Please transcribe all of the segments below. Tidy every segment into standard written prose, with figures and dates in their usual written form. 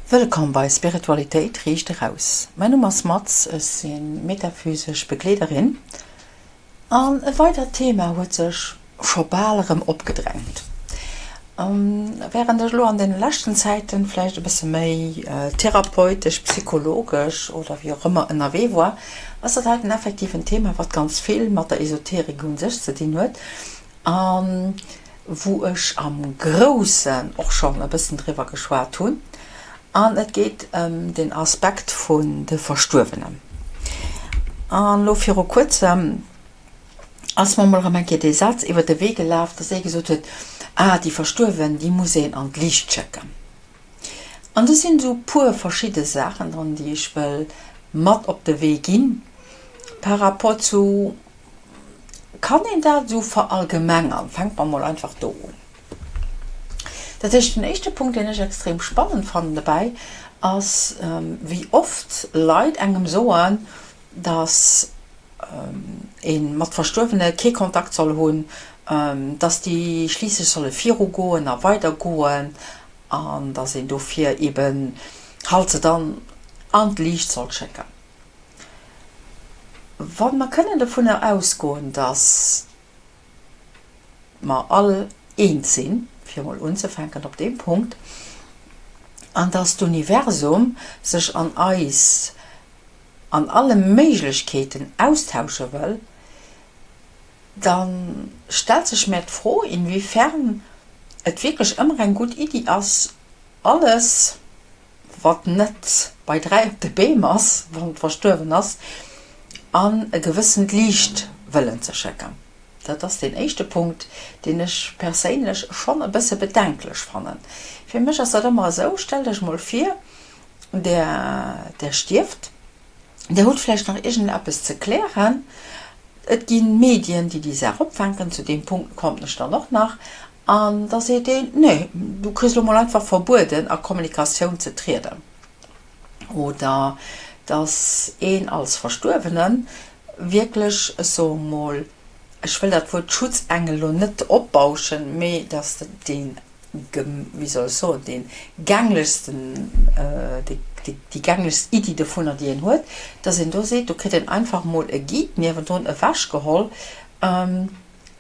Wëllkomm bei Spiritualitéit riicht eraus. Mäin Numm ass Maz, ech si metaphysesch Begleederin an e weidert Thema huet sech scho bal erëm opgedrängt. Wärend ech elo an deene leschten Zäiten vläicht e bësse méi therapeutesch, psychologesch oder wéi och ëmmer ënnerwee war, ass dat heiten effektiv en Thema, wat ganz vill mat der Esoterik un sech ze dinn huet A wou ech am Groussen och schonn e bëssen driwwer geschwat hunn. An et geet ëm den Aspekt vun de Verstuerwenen. An elo viru Kuerzem ass mer emol erëm eng Kéier dee Saz iwwer de Wee gelaf, dass ee gesot huet, Ah, déi Verstuerwen, déi muss een an d'Liicht schécken. An do sinn esou e puer verschidde Saachen dran, déi ech wëll mat op de Wee ginn par rapport zu Kann een dat esou verallgemengern? Fänke mer mol einfach do un. Dat heescht, den éischte Punkt, deen ech extrem spannend fannen dobäi, ass, wéi oft Leit engem soen, dass ee mat Verstuerwene kee Kontakt soll hunn, dass déi schliisslech solle virugoen a weidergoen an dass een dofir eben halt se dann an d'Liicht soll schécken. Wa mer kënnen dovunner ausgoen, dass mer all eens sinn, fir emol unzefänken op deem Punkt, an dass d'Universum sech an eis an alle Méiglechkeeten austausche wëll, da stellt sech mär d'Fro, inwiefern et wierklech ëmmer eng gutt Iddi ass, alles, wat net bei 3 op de Beem ass, wann et verstuerwen ass, an e gewëssent Liicht wëllen ze schécken. Dat ass deen éischte Punkt, deen ech perséinlech schonn e bësse bedenklech fannen. Fir mech ass dat ëmmer esou, stellt Iech mol vir, der, der stierft, der hutt vläicht nach iergendeppes ze klären, et gi Medien, déi déi Saach opfänken, zu deem Punkt kommt ech dann och nach, An da seet een, Nee, du kriss elo mol einfach verbueden, a Kommunikatioun ze trieden. Oder dass een als Verstuerwene wierklech, ech soe mol, ech wëll dat Wuert Schutzengel elo net opbauschen, mee dass dee, wéi soll ech soen, dee gänglechsten, déi gänglechst Iddi dovunner, déi een huet, dass een do seet, do kritt een einfach mol e Guide niewendrun ewechgeholl,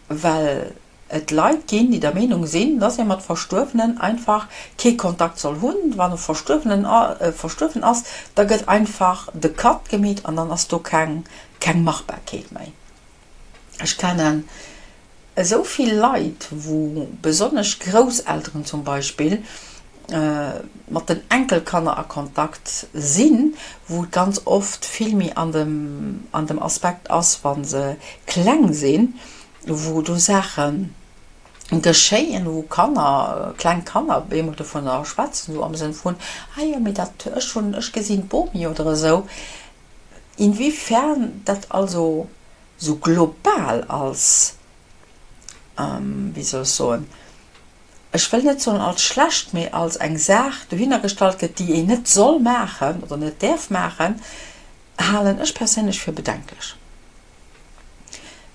well et Leit ginn, déi der Meenung sinn, dass ee mat Verstuerwenen einfach kee Kontakt soll hunn. Wann e Verstuerwenen verstuerwen ass, da gëtt einfach de Cut gemeet an dann ass do keng keng Machbarkeet méi. Ech kennen esou vill Leit, wou besonnesch Grousselteren zum Beispill mat den Enkelkanner a Kontakt sinn, wou et ganz oft vill méi an dem an dem Aspekt ass, wa se kleng sinn, wou do Saache geschéien, wou Kanner, kleng Kanner op eemol dovunner schwätzen, esou am Sënn vun, Ah jo, mee dat, ech hunn, ech gesinn d'Bomi oder esou. Inwiefern dat also esou global als, wéi soll ech soen, ech wëll net soen als schlecht, mee als eng Saach dohinner gestallt gëtt, déi een net soll maachen oder net däerf maachen, halen ech perséinlech fir bedenklech.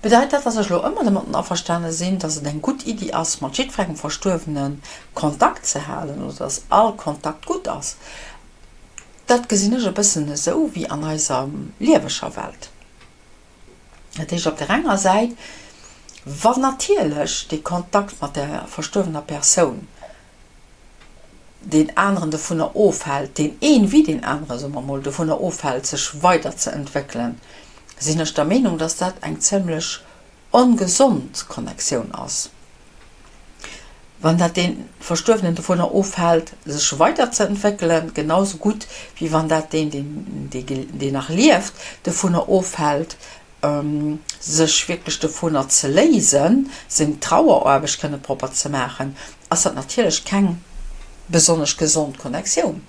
Bedeit dat, dass ech elo ëmmer domatten averstane sinn, dass et eng gutt Iddi ass, mat jiddwerengem Verstuerwene Kontakt ze halen oder dass all Kontakt gutt ass? Dat gesinn ech e bëssen esou wéi an eiser lieweger Welt. Dat heescht op där enger Säit, wann natierlech dee Kontakt mat der verstuerwener Persoun deen aneren dovunner ofhält, deen een wéi deen anere, soe mer emol, dovunner ofhält, sech weiderzeentwéckelen, sinn ech der Meenung, dass dat eng zimlech ongesond Connectioun ass. Wann dat dee Verstuerwenen dovunner ofhält, sech weiderzeentwéckelen, genau sou gutt wéi wann dat deen, deen nach lieft, dovunner ofhält, sech wierklech dovunner ze léisen, seng Traueraarbecht kënne propper ze maachen, ass dat natierlech keng besonnesch gesond Connectioun.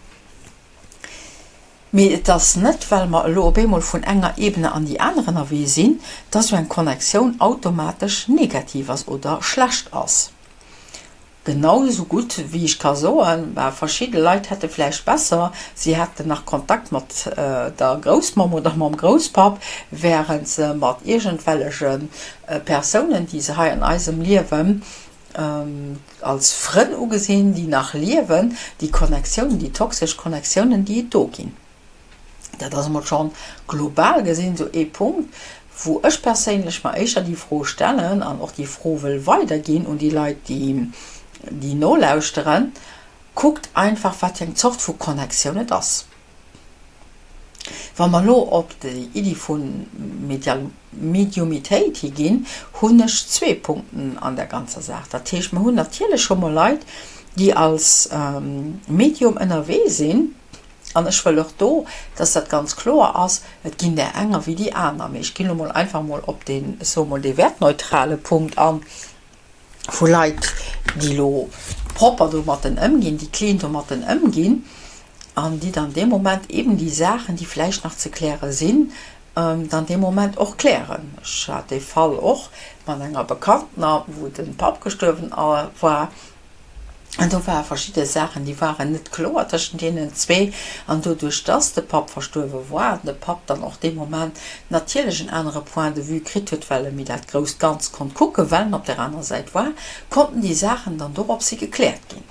Mee et ass net, well mer elo op eemol vun enger Ebene an déi aner ënnerwee sinn, dass esou eng Connectioun automatesch negativ ass oder schlecht ass. Genau esou gutt wéi ech ka soen, bah, verschidde Leit hätte vläicht besser, si hätten nach Kontakt mat der Groussmamm oder mam Grousspapp, wärend se mat iergendwelleche Persounen, déi se hei an eisem Liewe. Als Frënn ugesinn, déi nach liewen, déi Connectiounen, déi toxesch Connectiounen, déi et do ginn. Dat ass emol schonn global gesinn esou ee Punkt, wou ech perséinlech mer éischter déi Fro stellen an och déi Fro wëll weiderginn un déi Leit, déi déi nolauschteren, Kuckt einfach, wat fir eng Zort vu Connectioun et ass. Wa mer elo op déi Iddi vu Mediumitéit higinn, hunn ech zwee Punkten an där ganzer Saach. Dat heescht, mer hunn natierlech scho mol Leit, déi als Medium ënnerwee sinn, an ech wëll och do, dass dat ganz kloer ass, et ginn där enger wéi déi aner, mee ech ginn elo mol einfach mol op deen, ech soe mol, dee wertneutrale Punkt an, vu Leit, déi elo propper domatten ëmginn, déi clean domatten ëmginn an déi dann dee Moment eben déi Saachen, déi vläicht nach ze kläre sinn, dann dee Moment och klären. Ech hat dee Fall och mat enger Bekanntener, wou de Papp gestuerwen war An do ware verschidde Saachen, déi waren net kloer tëschent deenen zwee. An doduerch, dass de Papp verstuerwe war an de Papp dann och dee Moment natierlech en anere Point de vue kritt huet, well e méi dat grousst Ganzt konnt kucken, well en op där anerer Säit war, konnten déi Saachen dann doropshi gekläert ginn.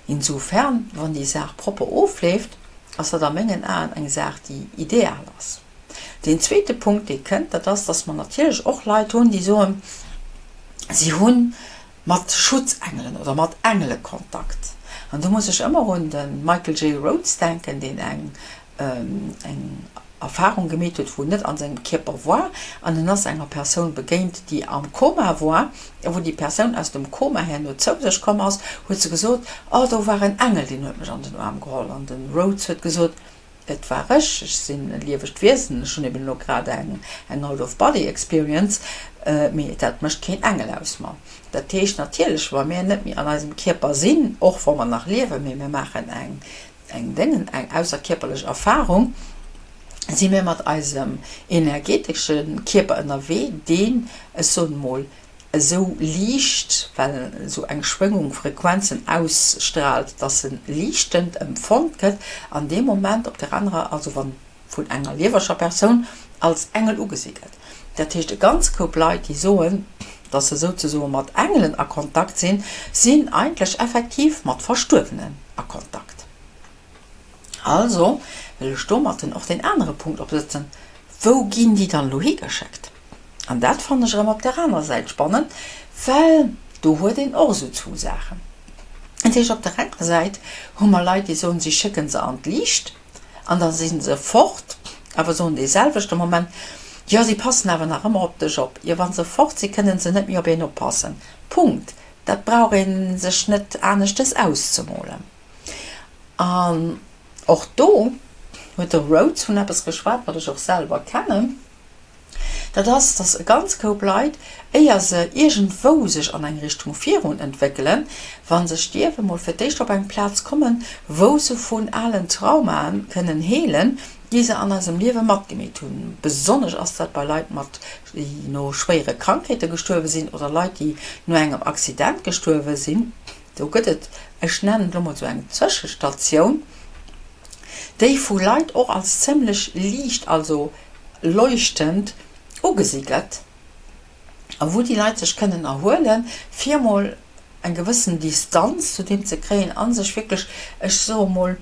Insofern, wann déi Saach propper ofleeft, ass dat a mengen Aen eng Saach, déi ideal ass. Deen zweete Punkt, dee kënnt, dat ass, dass mer natierlech och Leit hunn, déi soen, si hunn mat Schutzengelen oder mat Engele Kontakt. An do muss ech ëmmer un de Michael J. Rhodes denken, deen eng eng Erfahrung gemeet huet, wou en net an sengem Kierper war an en ass enger Persoun begéint, déi am Koma war. A wou déi Persoun aus dem Koma herno zou sech komm ass, huet se gesot, Oh, do war en Engel, deen huet mech an den Aarm geholl. An de Rhodes huet gesot, Et war ech, ech sinn e liewegt Wiesen, ech hunn eben elo grad eng eng out of body experience, mee dat mécht keen Engel aus mer. Dat heescht natierlech, wa mir net méi an eisem Kierper sinn, och wa mer nach liewen, mee mir maachen eng eng Déngen, eng ausserkierperlech Erfarung, si mir mat eisem energetesche Kierper ënnerwee, deen, ech soen emol, esou liicht, well en esou eng Schwéngung, Frequenzen ausstrahlt, dass en liichtend empfonnt gëtt an deem Moment op der anerer, also wann vun enger lieweger Persoun als Engel ugesi gëtt. Dat heescht e ganz Koup Leit, déi soen, dass se souzesoe mat Engelen a Kontakt sinn, sinn eigentlech effektiv mat Verstuerwenen a Kontakt. Also wëll ech domatten och deen anere Punkt opsëtzen, Wou ginn déi dann elo higeschéckt? An dat fannen ech erëm op där anerer Säit spannend, well do huet een och esou zwou Saachen. Dat heescht, op der enger Säit hu mer Leit, déi soen, si schécke se an d'Liicht an da si se fort, awer soen dee selwechte Moment, jo, si passen awer nach ëmmer op dech op. Jo, wa se fort si kënne se net méi op een oppassen. Punkt. Dat brauch ee sech net aneschtes auszemolen. An och do huet de Rhodes vun eppes geschwat, wat ech och selwer kennen, dat ass, dass e ganz Koup Leit, éier se iergendwou sech an eng Richtung virun entwéckelen, wa se stierwen, mol fir d'éischt op eng Plaz kommen, wou se vun alen Traumaen kënnen heelen, déi se an eisem Liewe matgemeet hunn. Besonnesch ass dat bei Leit mat, déi no schwéiere Krankheete gestuerwe sinn oder Leit, déi no engem Accident gestuerwe sinn. Do gëtt et, ech nennen et elo mol esou eng Zwëschestatioun, déi vu Leit och als zëmlech liicht, also leuchtend ugesi gëtt a wou déi Leit sech kënnen erhuelen, fir mol eng gewëssen Distanz zu deem ze kréien a sech wierklech, ech soe mol,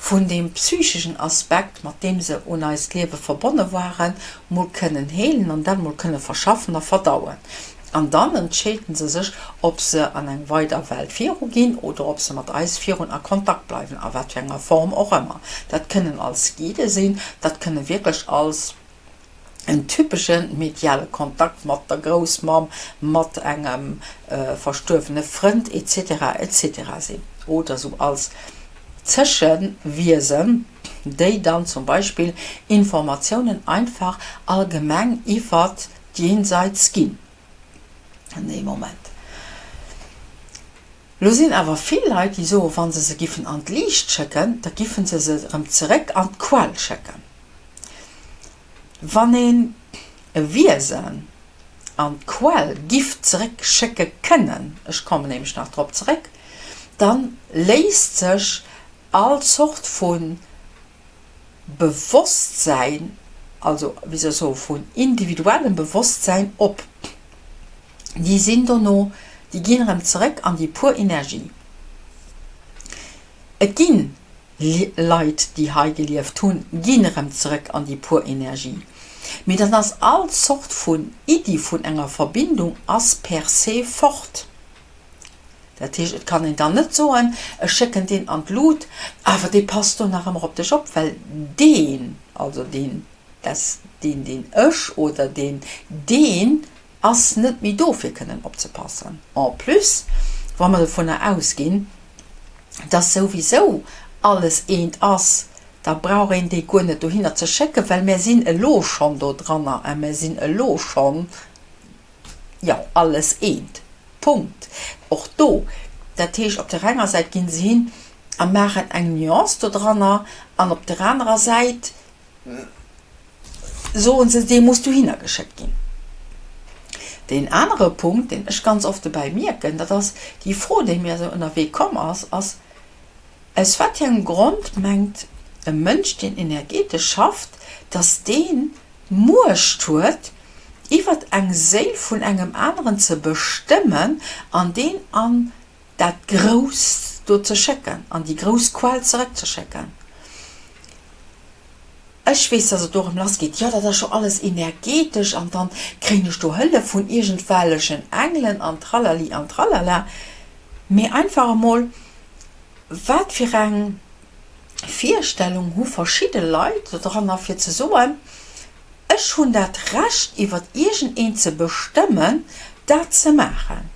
vun deem psycheschen Aspekt, mat deem se un eist Liewe verbonne waren, mol kënnen heelen an dat mol kënne verschaffen a verdauen. An dann entscheeden se sech, ob se an eng weider Welt viru ginn oder ob se mat eis virun a Kontakt bleiwen, a wat fir enger Form och ëmmer. Dat kënnen als Guide sinn, dat kënne wierklech als en typesche mediale Kontakt mat der Groussmamm, mat engem verstuerwene Frënd etc. Etc. Sinn oder sou als Zëschewiesen, déi dann zum Beispill Informatiounen einfach allgemeng iwwert d'Jenseits ginn an deem Moment. Lo sinn awer vill Leit, déi soen, wa se se giffen an d'Liicht schécken, da giffen se se erëm zeréck an d'Quell schécken. Wann een e Wiesen an d'Quell giff zeréck schécke kënnen, ech kommen nämlech nach drop zeréck, da léisst sech all Zort vu Bewosstsäin, also wéi soll ech soen, vun individuellem Bewosstsäin op. Déi sinn dono, Déi ginn erëm zeréck an déi pur Energie. Et ginn Leit, déi hei gelieft hunn, ginn erëm zeréck an déi pur Energie. Mee dann ass all Zort vun Iddi vun enger Verbindung ass per se fort. Dat heescht, et kann een dann net soen, ech schécken deen an d'Lut, awer dee passt do nach ëmmer op dech op, well deen, also deen, das, deen, deen ech oder deen, deen ass net méi do fir kënnen opzepassen. En plus, wa mer dovunner ausginn, dass souwisou alles eent ass, da brauch een déi guer net dohinner ze schécken, well mär sinn elo schonn do dranner a mär sinn elo schonn, jo, alles eent. Punkt. Och do, dat heescht, op der enger Säit gi se hin a maachen eng Nuance dodranner an op der anerer Säit soe se, dee muss dohinner geschéckt ginn. Deen anere Punkt, deen ech ganz oft dobäi mierken, dat ass déi Fro, déi mir esou ënnerwee komm ass, ass, Aus wat fir engem Grond mengt e Mënsch, deen energetesch schafft, dass deen d'Muecht huet, iwwert eng Séil vun engem aneren ze bestëmmen an deen an dat Grousst do ze schécken, an déi grouss Quell zeréckzeschécken? Ech weess, dass et do erëm lassgeet, jo, dat ass jo alles energetesch an dann kréien ech do Hëllef vun iergendwellechen Engelen an tralali an tralala. Mee einfach emol, wat fir eng Virstellung hu verschidde Leit dodranner fir ze soen, Ech hunn dat Recht iwwert iergendeen ze bestëmmen, dat ze maachen,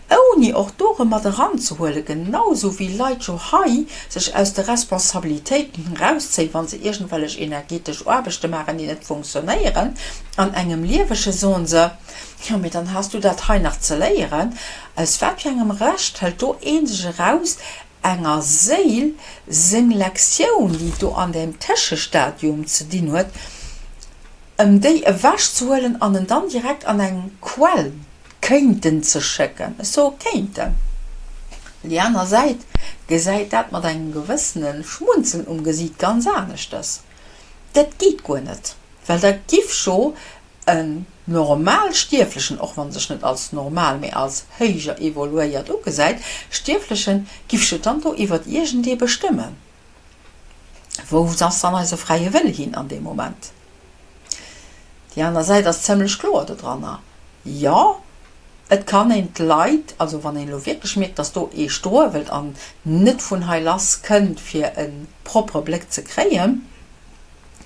ouni och do erëm mat eranzehuelen, genau esou wéi Leit jo hei sech aus de Responsabilitéiten erauszéien, wa se iergendwellech energetesch Aarbechte maachen, déi net funktionéieren an engem Liewege, soen se, jo mee dann has du dat hei nach ze léieren. Aus wat fir engem Recht hëlt do ee sech eraus, enger Séil seng Lektioun, déi do an deem Tëschestadium ze dinn huet, ëm déi ewechzehuelen an en dann direkt an eng Quell kéinten ze schécken. Ech soe kéinten, well déi aner Säit gesäit dat mat engem gewëssene Schmunzeln um Gesiit ganz aneschtes. Dat geet guer net, well da giff jo En normal Stierflechen, och wann sech net als normal, mee als héijer evoluéiert ugesäit, Stierflechen, giff jo dann do iwwert iergendee bestëmmen. Wou ass dann eise fräie Wëlle hin an deem Moment? Déi aner Säit ass zëmlech kloer dodranner, Jo, et kann een d'Leit, also wann een elo wierklech mierkt, dass do ee struewelt an net vun hei lass kënnt fir e proppere Bléck ze kréien,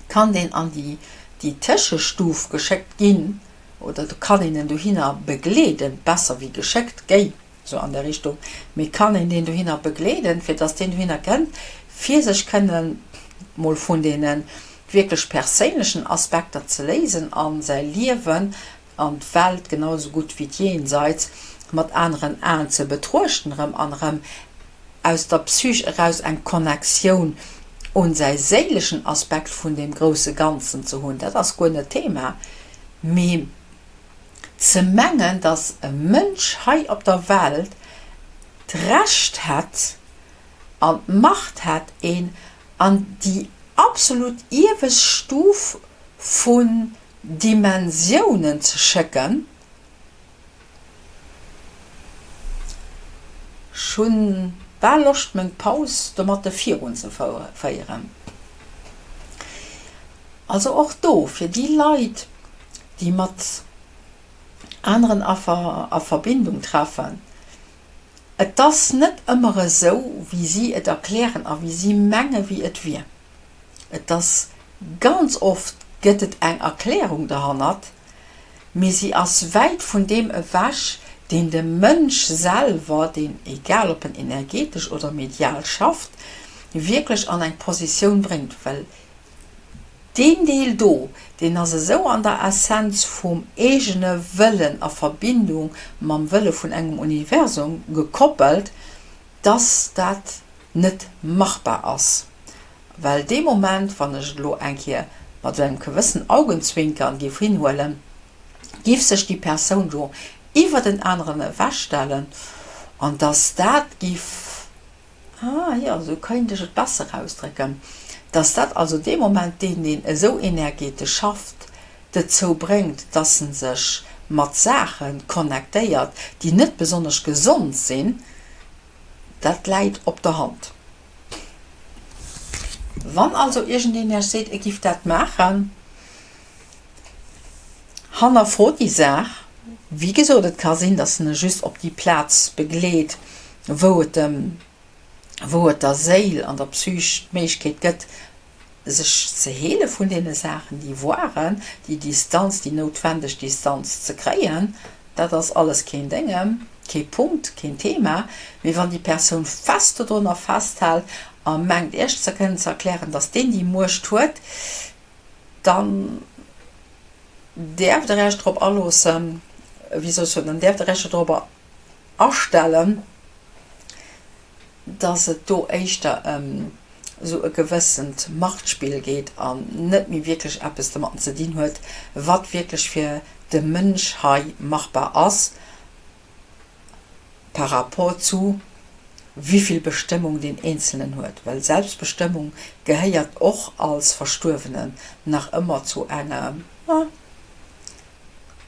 kann deen an déi déi Tëschestuf geschéckt ginn oder do kann een en dohinner begleeden, besser wéi geschéckt, géi sou an der Richtung, mee kann een deen dohinner begleeden, fir dass deen dohinner kënnt, fir sech kënnen mol vun deene wierklech perséinlechen Aspekter ze léisen a säi Liewen an d'Welt genau esou gutt wéi d'Jenseits mat aneren Aen ze betruechten erëm an erëm aus der Psych eraus eng Connectioun un säi séileschen Aspekt vun deem grousse Ganzen ze hunn, dat ass guer net d'Thema. Mee ze mengen, dass e Mënsch hei op der Welt d'Recht hätt an d'Macht hätt, een an déi absolut iewescht Stuf vun Dimensiounen ze schécken. Ech hunn bal Loscht meng Paus domatte virun ze féieren. Also och do fir déi Leit déi mat aneren a Verbindung treffen, et ass net ëmmer esou wéi si et erklären a wéi si menge wéi et wier. Et ass ganz oft gëtt et eng Erklärung derhannert, mee si ass wäit vun deem ewech, deen de Mënsch selwer, deen, egal ob en energetesch oder medial schafft, wierklech an eng Positioun bréngt. Well deen Deel do, deen ass esou an der Essenz vum eegene Wëllen a Verbindung mam Wëlle vun engem Universum gekoppelt, dass dat net machbar ass, well dee Moment, wann ech et elo eng Kéier mat esou engem gewëssen Augenzwinkern géif hinhuelen, géif sech déi Persoun do iwwer den aneren ewechstellen an dass dat géif, ah jo, esou kéint ech et besser ausdrécken, dass dat also dee Moment deen, deen esou energetesch schafft, dozou bréngt, dass en sech. mat Saache connectéiert, déi net besonnesch gesond sinn, dat läit op der Hand. Wann also iergendeen Iech seet, e giff dat maachen, hannerfrot déi Saach. Wéi gesot, et ka sinn, datt en e just op déi Plaz begleet, wou et dem, wou et der Séil an der Psych d'Méiglechkeet gëtt, sech ze heele vun deene Saachen, déi waren, déi Distanz, déi noutwendeg Distanz ze kréien. Dat ass alles keen Dénge, kee Punkt, keen Thema. Mee wann déi Persoun fest dodrunner festhält a mengt Iech ze kënnen ze erklären, dass deen déi Muecht huet, dann däerft Der Iech drop aloossen, wéi soll ech soen, dann däerft Der Iech dorobber astellen, dass et do éischter ëm esou e gewëssent Machtspill geet an net méi wierklech eppes domatten ze dinn huet, wat wierklech fir de Mënsch hei machbar ass par rapport zu wéivill Bestëmmung deen Eenzelnen huet. Well Selbstbestëmmung gehéiert och als Verstuerwenen nach ëmmer zu engem,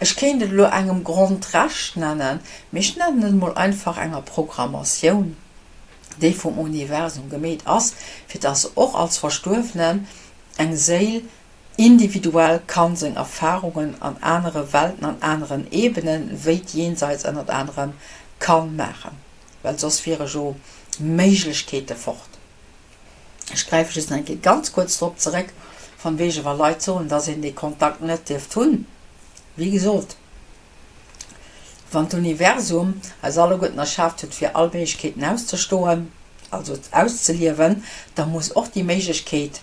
Ech kéint et elo engem Grondrecht nennen, mee ech nennen et emol einfach enger Programmatioun, déi vum Universum gemeet ass, fir dass och als Verstuerwenen eng Séil individuell kann seng Erfahrungen an anere Welten, an aneren Ebenen, wéi d'Jenseits ënnert anerem, kann maachen, well soss wiere jo Méiglechkeete fort. Ech gräife just nach eng Kéier ganz kuerz drop zeréck, von wegen, wa Leit soen, dass een dee Kontakt net dierft hunn. Wéi gesot, wann d'Universum eis alleguerten erschaaft huet, fir all Méiglechkeeten auszestoen, also auszeliewen, da muss och déi Méiglechkeet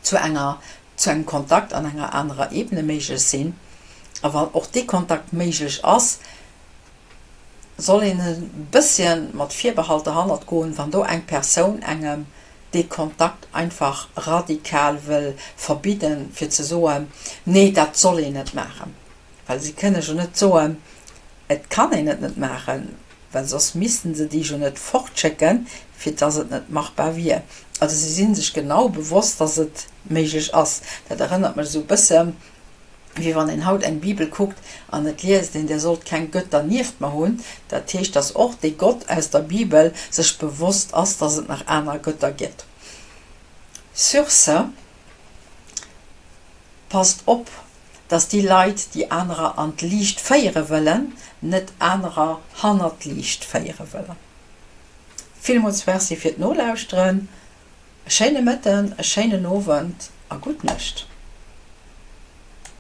zu enger, zu engem Kontakt an enger anerer Ebene méiglech sinn. A wann och dee Kontakt méiglech ass, soll een e bësschen mat Virbehalt derhannert goen, wann do eng Persoun engem dee Kontakt einfach radikal wëll verbidden, fir ze soen, nee, dat soll een net maachen. Well si kënne jo net soen, et kann een et net maachen, well soss misste se déi jo net fortschécken, fir dass et net machbar wier. Also si si sech genau bewosst, dass et méiglech ass. Dat erënnert mech esou e bësse wéi wann een haut eng Bibel kuckt an et liest een, Dir sollt keng Götter nieft mer hunn. Dat heescht, dass och dee Gott aus der Bibel sech bewosst ass, dass et nach aner Götter gëtt. Sur ce, passt op, dass déi Leit, déi anerer an d'Liicht féiere wëllen, net anerer hannert d'Liicht féiere wëllen. Villmools Merci fir d'Nolauschteren. E schéine Mëtten, e schéinen Owend a gutt Nuecht.